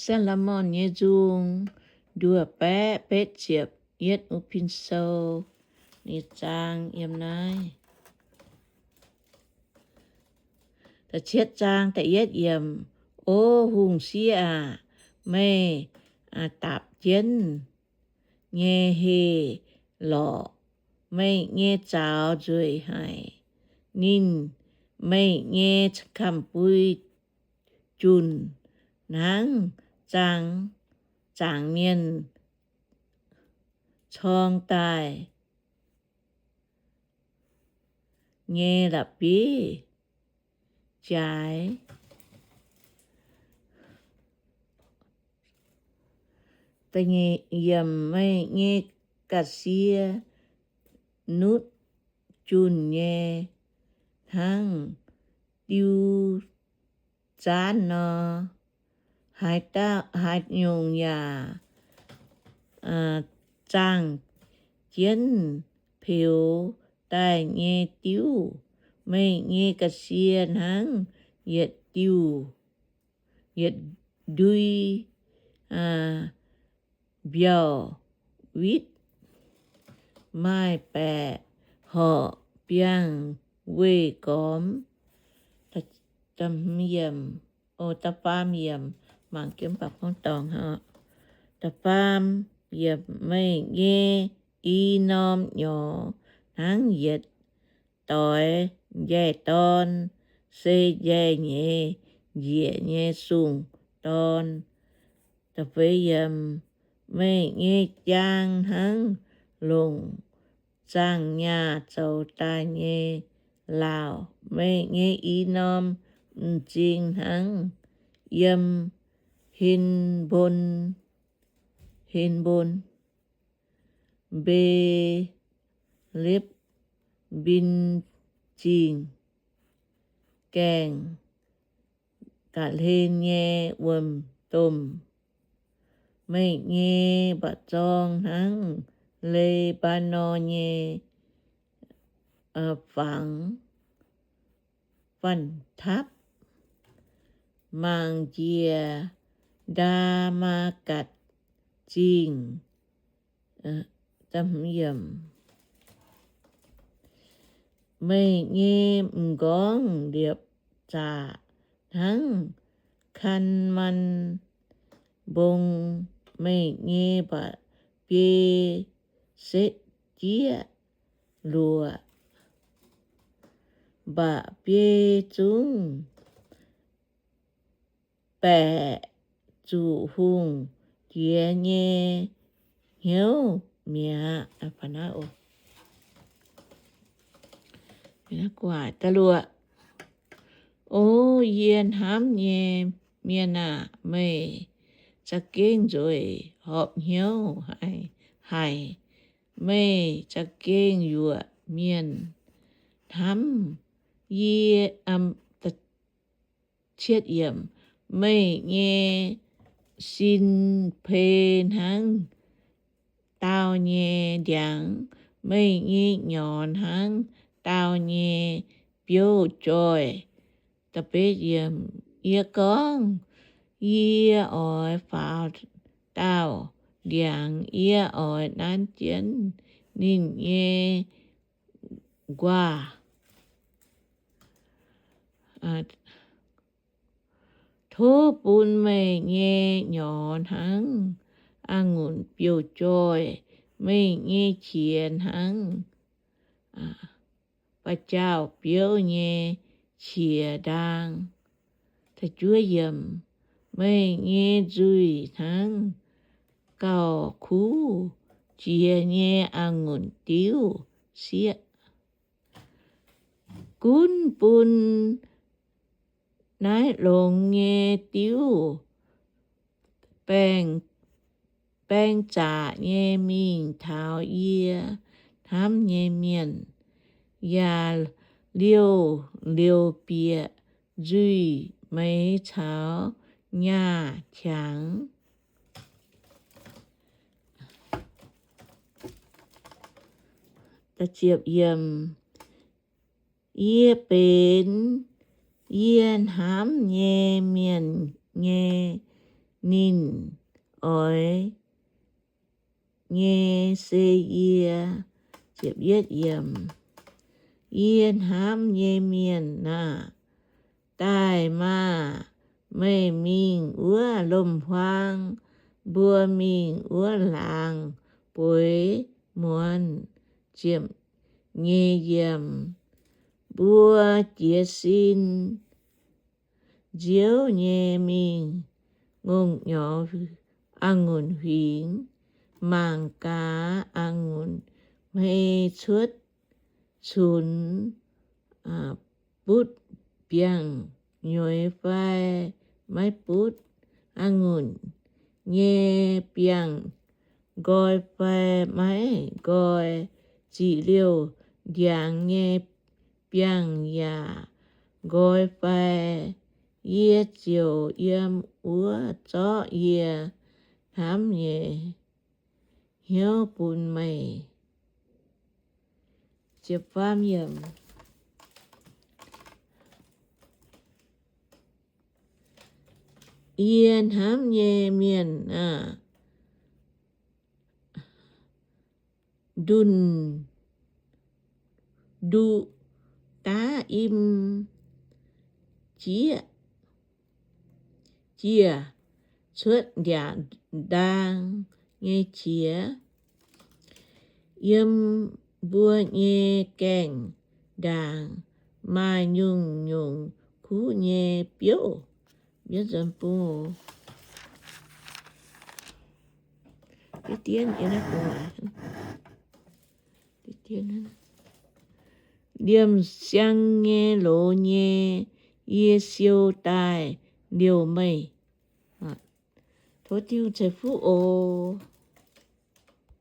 Saa^lo^morn Nyei Nzung, nduov baeqv betv ziepc yietv, U Pin Sou. Ninh zaang yiem naaiv. Da'cietv zaang da'yietv yiemc. O hungh sieqv aac, meih dapc jienv nyei heh lorqc, meih nyei zaux nzueic haic. Ninh, meih nyei kamx-bui junc hnangv zaangc, zaangc mienh corng daaih nyei la'bieiv-jaaix. Da'nyeic yiemc. Meih nyei ga'sie nutv junc nyei hnangv diu zaanv nor, haaix dauh, haaix nyungc yaac zaangh jienv peux daaih nyei diuv. Meih nyei ga'sie hnangv yietc diuh, yietc ndui mbiauh witv, maaih baeqc horqc biangh weih gormx. Da'faam yiemc, mangc jienv baac gorngv dorngc. Da'faam yiemc. Meih nyei i norm nyorx hnangv yietc doix njaih-dorn, se njaih nyei njiec nyei sung-dorn. Da'feix yiemc. Meih nyei jaang hnangv longc zaangh nyaah zoux daaih nyei laauh. Meih nyei i norm m'zing hnangv yiem Hen^mbon, Hen^mbon, Mbe^lepc^mbin Zingh gaengh, ga'hlen nyei wuom-domh. Meih nyei mba'zorng hnangv Lebaanor nyei fangx, fanh tapv mangc njiec Ndaa^matv^gatc Zingh. Meih nyei m'nqorngv liepc zaqc hnangv Kaamaan Mbong. Meih nyei mba'biei setv jieqv luoqc, mba'biei zungv baeqc zuqc hungh diex nyei hnyouv mi'aqv. O yie hnamv nyei mienh aah! Meih za'gengh nzueic horpc hnyouv haic. Meih za'gengh yuoqc mienh hnamv yie. Meih nyei sin-peix hnangv daauh nyei ndiangx, meih nyei nyorx hnangv daauh nyei biouv joih. Yie gorngv, Yie oix faaux daauh ndiangx, yie oix nanv jienv ninh nyei nquaah. Tov bun meih nyei nyorx hnangv a'ngunc biouv-joih, meih nyei qiex hnangv ba'jaauh biouv nyei qiex ndaang. Meih nyei nzuih hnangv gauh kuv jiex nyei a'ngunc diuv sieqv. Gunv bun naaiv longx nyei diuv baeng zaqc nyei mingh taux yie hnamv nyei mienh, yaac liouh liouc bieqc nzuih meix caux nyaah qangx. Yie benx yie hnamv nyei mienh nyei ninh oix nyei se yie. Yie hnamv nyei mienh aah! Daaih maah! Meih mingh wuov lomc-huaang, mbuo mingh wuov laangz bueix muonz ziepc nyeic yiemc. Mbuo jiez sin nziouv nyei mingh ngongh nyorx a'ngunc huingx, mangc gaax a'ngunc hmei cuotv cunx, butv biangh nyueiz fai maiv butv, a'ngunc nyei biangh nqoi fai maiv nqoi, ziqc liouh ndiangx nyei biangh yaac nqoi fai. Yie ziouc yiem wuov zorqv yie hnamv nyei hnyouv bun meih. Yie hnamv nyei mienh aah! Ndunh nduqc daav im jieqv, jiex cuotv ndiangx-ndaang nyei qiex. Yiem mbuo nyei gaengh ndaangc maaih nyungc-nyungc kuv nyei biouv. Liemh siang nyei loz nyei, yie siou daaih liouh meih. Tov Tin-Hungh ceix fuqv oc.